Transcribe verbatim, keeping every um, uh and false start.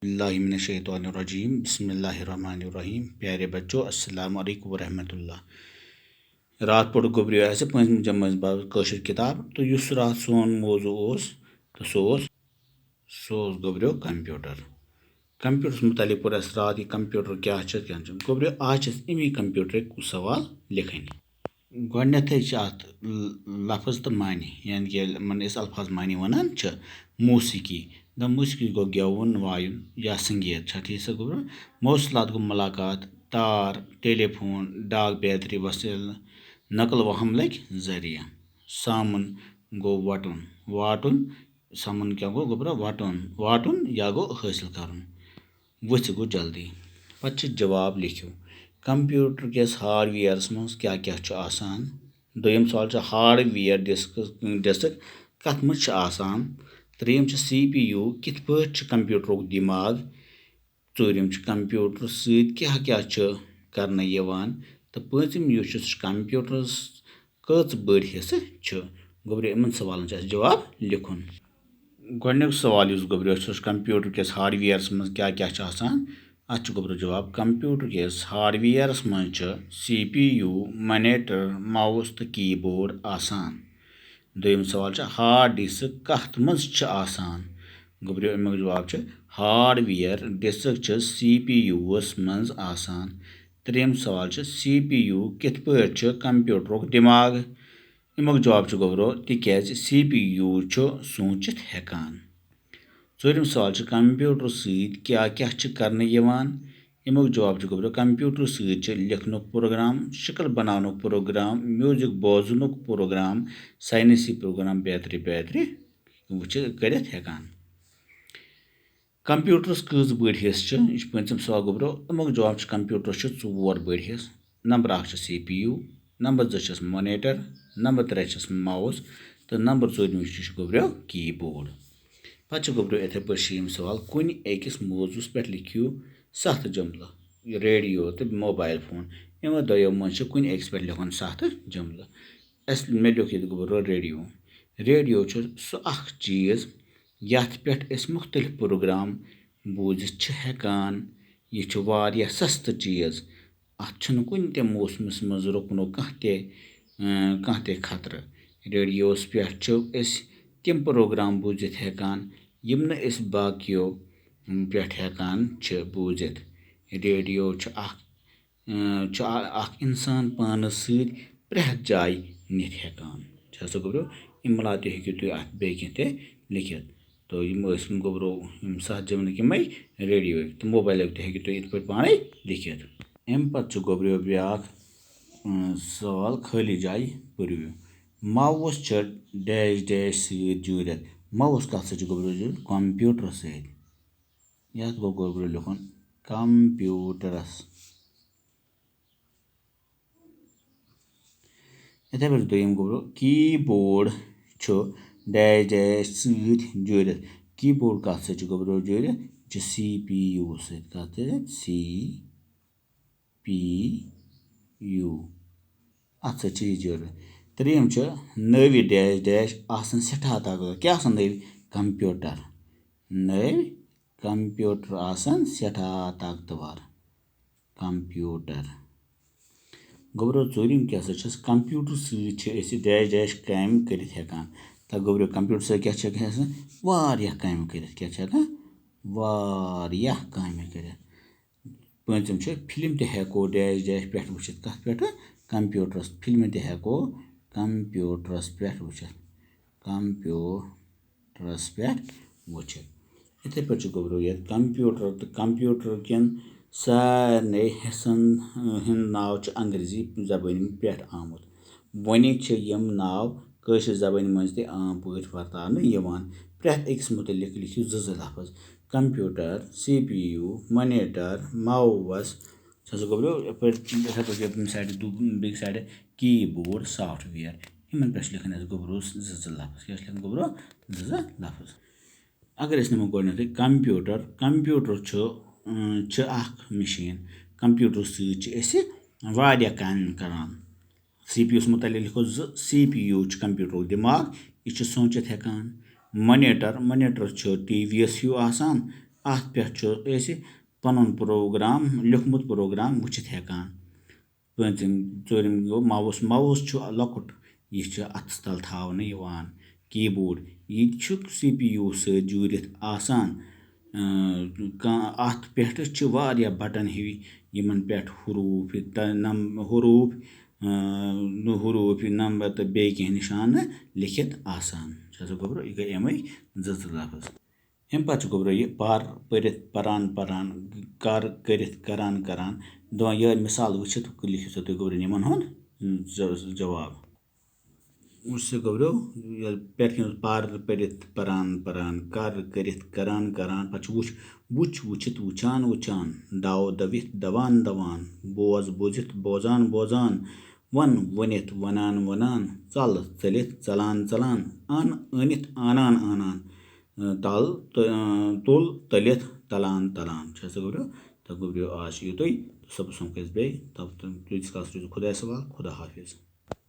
اللہ من الشیطان الرجیم، بسم اللہ الرحمن الرحیم۔ پیارے بچو، السلام علیکم ورحمۃ اللہ۔ راتھ پوٚر گوٚبریو اَسہِ پٲنٛژمہِ جمٲژ باپتھ کٲشِر کِتاب، تہٕ یُس راتھ سون موضوع اوس، تہٕ سُہ اوس، سُہ اوس گوٚبریو کمپیوٹر۔ کمپیوٹرس مُتعلِق پوٚر اَسہِ راتھ، یہِ کمپیوٹر کیٛاہ چھُ، کیٛاہ چھُ۔ گوٚبریو، آز چھِ أسۍ اَمی کمپیوٹرٕکۍ سوال لیکھٕنۍ۔ گۄڈٕنیتھٕے چھِ اَتھ ل-، لفظ تہٕ معنی، یعنی کہِ یِمن أسۍ الفاظ معنی وَنان چھِ، موسیقی۔ دَپ موسیقی گوٚو گٮ۪وُن وایُن یا سنگیت چھا، ٹھیٖک سا گوٚبرو؟ موصلات گوٚو ملاقات، تار، ٹیلی فون، ڈاک، بیتری وسیلہٕ، نقل و حملٕکۍ ذٔریعہٕ۔ سامُن گوٚو وَٹُن، واٹُن۔ سامُن کیٛاہ گوٚو گوٚبرو؟ وَٹُن، واٹُن یا گوٚو حٲصِل کَرُن۔ ؤژھِو گوٚو جلدی۔ پتہٕ چھِ جواب لیکھِو۔ کمپیوٹر کِس ہارڈویئرس منٛز کیٛاہ کیٛاہ چھُ آسان؟ دوٚیِم سوال چھُ، ہارڈویئر ڈسک، ڈسک کتھ منٛز چھِ آسان؟ ترٛیٚیِم چھُ، سی پی یوٗ کِتھ پٲٹھۍ چھُ کمپیوٹرُک دِماغ؟ ژوٗرِم چھُ، کمپیوٹر سۭتۍ کیٛاہ کیٛاہ چھُ کرنہٕ یِوان؟ تہٕ پٲنٛژِم یُس چھُ، سُہ چھُ کمپیوٹرس کٔژ بٔڑۍ حصہٕ چھِ؟ گوٚبرو، یِمن سوالن چھُ اَسہِ جواب لیکھُن۔ گۄڈٕنیُک سوال یُس گوٚبرو چھُ، سُہ چھُ، کمپیوٹر کِس ہارڈویئرس منٛز کیٛاہ کیٛاہ چھُ آسان؟ اَتھ چھُ گوٚبرو جواب، کمپیوٹر کِس ہارڈویئرس منٛز چھُ C P U, monitor, mouse تہٕ کی بورڈ آسان۔ دوٚیِم سوال چھُ، ہارڈ ڈسک کَتھ منٛز چھِ آسان؟ گوٚبرو، اَمیُک جواب چھُ، ہارڈویئر ڈسک چھِ سی پی یوٗوَس منٛز آسان۔ ترٛیٚیِم سوال چھُ، سی پی یوٗ کِتھ پٲٹھۍ چھُ کمپیوٹرُک دِماغ؟ اَمیُک جواب چھُ گوٚبرو، تِکیٛازِ سی پی یوٗ چھُ سوٗنٛچِتھ ہٮ۪کان۔ ژوٗرِم سوال چھُ، کمپیوٹر سۭتۍ کیٛاہ کیٛاہ چھِ کرنہٕ یِوان؟ اَمیُک جواب چھُ گوٚبرو، کمپیوٹر سۭتۍ چھِ لیکھنُک پروگرام، شکل بناونُک پروگرام، میوزک بوزنُک پروگرام، ساینسی پروگرام بیترِ بیترِ وٕچھِتھ کٔرِتھ ہٮ۪کان۔ کمپیوٹرس کٔژ بٔڑۍ حصہٕ چھِ؟ یہِ چھُ پوٗنٛژِم سوال گوٚبرو۔ اَمیُک جواب چھُ، کمپیوٹرس چھِ ژور بٔڑۍ حصہٕ۔ نمبر اکھ چھُ سی پی یوٗ، نمبر زٕ چھُس مانیٹر، نمبر ترٛےٚ چھُس ماؤس تہٕ نمبر ژوٗرِم چھُ گوٚبرو کی بورڈ۔ پتہٕ چھُ گوٚبرو یِتھے پٲٹھۍ شیٚیِم سوال، کُنہِ أکِس موضوعس پٮ۪ٹھ لیکھِو ستھ جملہٕ، ریڈیو تہٕ موبایل فون۔ یِمو دۄیو منٛز چھُ کُنہِ أکِس پٮ۪ٹھ لیکھُن ستھ جملہٕ۔ اَسہِ، مےٚ لیوٚکھ ییٚتہِ گوٚبرو ریڈیو۔ ریڈیو چھُ سُہ اکھ چیٖز یَتھ پٮ۪ٹھ أسۍ مُختٔلِف پروگرام بوٗزِتھ چھِ ہٮ۪کان۔ یہِ چھُ واریاہ سَستہٕ چیٖز۔ اَتھ چھُنہٕ کُنہِ تہِ موسمَس منٛز رُکنُک کانٛہہ تہِ، اۭں، کانٛہہ تہِ خطرٕ۔ ریڈیووَس پٮ۪ٹھ چھِ أسۍ تِم پروگرام بوٗزِتھ ہٮ۪کان، یِم نہٕ أسۍ باقیو پٮ۪ٹھ ہٮ۪کان چھِ بوٗزِتھ۔ ریڈیو چھُ اکھ، اۭں، چھُ اَ-، اکھ اِنسان پانَس سۭتۍ پرٛٮ۪تھ جایہِ نِتھ ہٮ۪کان۔ چھا سا گوٚبرو؟ اَمہِ علاوٕ تہِ ہیٚکِو تُہۍ اَتھ بیٚیہِ کینٛہہ تہِ لیکھِتھ۔ تہٕ یِم ٲسۍ گوٚبرو یِم ستھ جملہٕ کَمے؟ ریڈیوٕکۍ تہٕ موبایلٕکۍ تہِ ہیٚکِو تُہۍ یِتھ پٲٹھۍ پانَے لیکھِتھ۔ اَمہِ پتہٕ چھُ گوٚبرو بیٛاکھ، اۭں، سوال، خٲلی جایہِ پٔرِو۔ ماؤس چھِ ڈیش ڈیش سۭتۍ جوٗڑِتھ۔ ماؤس کَتھ سۭتۍ چھُ گوٚبرو جوٗڑِتھ؟ کمپیوٹرَس سۭتۍ۔ یَتھ گوٚو گوٚبرو لیکھُن کمپیوٹرَس۔ یِتھے پٲٹھۍ دوٚیِم گوٚبرو، کی بورڈ چھُ ڈیش ڈیش سۭتۍ جوٗڑِتھ۔ کی بورڈ کَتھ سۭتۍ چھُ گوٚبرو جوٗڑِتھ؟ یہِ چھُ سی پی یوٗ سۭتۍ۔ کَتھ سۭتۍ؟ C P U. اَتھ سۭتۍ چھِ یہِ جوٗڑِتھ۔ ترٛیٚیِم چھُ، نٔوۍ ڈیش ڈیش آسَن سٮ۪ٹھاہ طاقتور۔ کیٛاہ آسَن نٔوۍ؟ کمپیوٹر۔ نٔوۍ کمپیوٹر آسَن سٮ۪ٹھاہ طاقتور۔ کمپیوٹر۔ گوٚبرو، ژوٗرِم کیٛاہ سا چھَس؟ کمپیوٹر سۭتۍ چھِ أسۍ ڈیش ڈیش کامہِ کٔرِتھ ہٮ۪کان۔ تہٕ گوٚبرو، کمپیوٹر سۭتۍ کیٛاہ چھِ ہٮ۪کان؟ واریاہ کامہِ کٔرِتھ۔ کیٛاہ چھِ ہٮ۪کان؟ واریاہ کامہِ کٔرِتھ۔ پٲنٛژِم چھِ، فِلم تہِ ہٮ۪کو ڈیش ڈیش پٮ۪ٹھ وٕچھِتھ۔ کَتھ پٮ۪ٹھ؟ کمپیوٹرَس۔ فِلمہٕ تہِ ہٮ۪کو کمپیوٹرَس پٮ۪ٹھ وٕچھِتھ۔ کمپیوٹرَس پٮ۪ٹھ وٕچھِتھ۔ یِتھَے پٲٹھۍ چھُ گوٚبرو یَتھ کمپیوٹر تہٕ کمپیوٹر کٮ۪ن سارنٕے حِصَن ہُنٛد ناو چھُ انگریزی زبٲنۍ پٮ۪ٹھ آمُت۔ وۄنۍ چھِ یِم ناو کٲشِر زبٲنۍ منٛز تہِ عام پٲٹھۍ ورتاونہٕ یِوان۔ پرٛٮ۪تھ أکِس مُتعلِق لیکھِو زٕ زٕ لفظ۔ Computer, C P U, monitor, mouse, چھا سا گوٚبرو، یَپٲرۍ ہٮ۪کو یَپٲرۍ سایڈٕ دُ-، بیٚکہِ سایڈٕ کی بورڈ، سافٹ وِیَر۔ یِمَن پٮ۪ٹھ چھِ لیکھٕنۍ اَسہِ گوٚبروس زٕ زٕ لفظ۔ کیٛاہ چھِ لیکھٕنۍ گوٚبرو؟ زٕ زٕ لفظ۔ اگر أسۍ نِمو گۄڈٕنٮ۪تھٕے کمپیوٹر، کمپیوٹر چھُ، اۭں، چھِ اکھ مِشیٖن۔ کمپیوٹر سۭتۍ چھِ أسۍ واریاہ کامہِ کران۔ سی پی یوٗوَس مُتعلِق لیکھو زٕ، سی پی یوٗ چھُ کمپیوٹرُک دِماغ، یہِ چھُ سوٗنٛچِتھ ہٮ۪کان۔ مانیٹر، مانیٹر چھُ ٹی وی یَس ہیوٗ آسان، اَتھ پٮ۪ٹھ چھُ أسۍ پَنُن پروگرام، لیوٚکھمُت پروگرام وٕچھِتھ ہٮ۪کان۔ پٲنٛژِم، ژوٗرِم گوٚو ماوُس۔ ماوُس چھُ لۄکُٹ، یہِ چھُ اَتھَس تَل تھاونہٕ یِوان۔ کیٖبورڈ، یہِ تہِ چھُ سی پی یوٗ سۭتۍ جوٗڑِتھ آسان۔ اۭں، کانٛہہ، اَتھ پٮ۪ٹھ چھِ واریاہ بٹن ہِوۍ، یِمَن پٮ۪ٹھ حروٗف تہٕ نم-، حروٗف، اۭں، حروٗف، نمبر تہٕ بیٚیہِ کینٛہہ نِشانہٕ لیکھِتھ آسان۔ چھا سا گوٚبرو؟ یہِ گٔے یِمَے زٕ زٕ لفظ۔ اَمہِ پَتہٕ چھُ گوٚبرو یہِ پَر، پٔرِتھ، پَران، پَران، کَر، کٔرِتھ، کَران، کَران۔ دَپان یِہوٚے مِثال وٕچھِتھ لیکھِو سا تُہۍ گوٚبرٮ۪ن یِمَن ہُنٛد ج-، جواب۔ وٕچھ سا گوٚبرو، یہِ پٮ۪ٹھ کِنۍ اوس پَر، پٔرِتھ، پَران، پَران، کَر، کٔرِتھ، کَران، کَران۔ پَتہٕ چھُ وٕچھ، وٕچھ، وٕچھِتھ، وٕچھان، وٕچھان، دَو، دٔوِتھ، دَوان، دَوان، بوز، بوٗزِتھ، بوزان، بوزان، وَن، ؤنِتھ، وَنان، وَنان، ژَل، ژٔلِتھ، ژَلان، ژَلان، اَن، أنِتھ، آنان، آنان، تَل، تہٕ، تُل، تٔلِتھ، تَلان، تَلان۔ چھا سا گوٚبرو؟ تہٕ گوٚبرو، آز چھُ یُتُے۔ تہٕ صُبحَس سَمکھو أسۍ بیٚیہِ۔ تہٕ تیٖتِس کالَس روٗزِو خۄدایَس حوالہٕ۔ خدا حافظ۔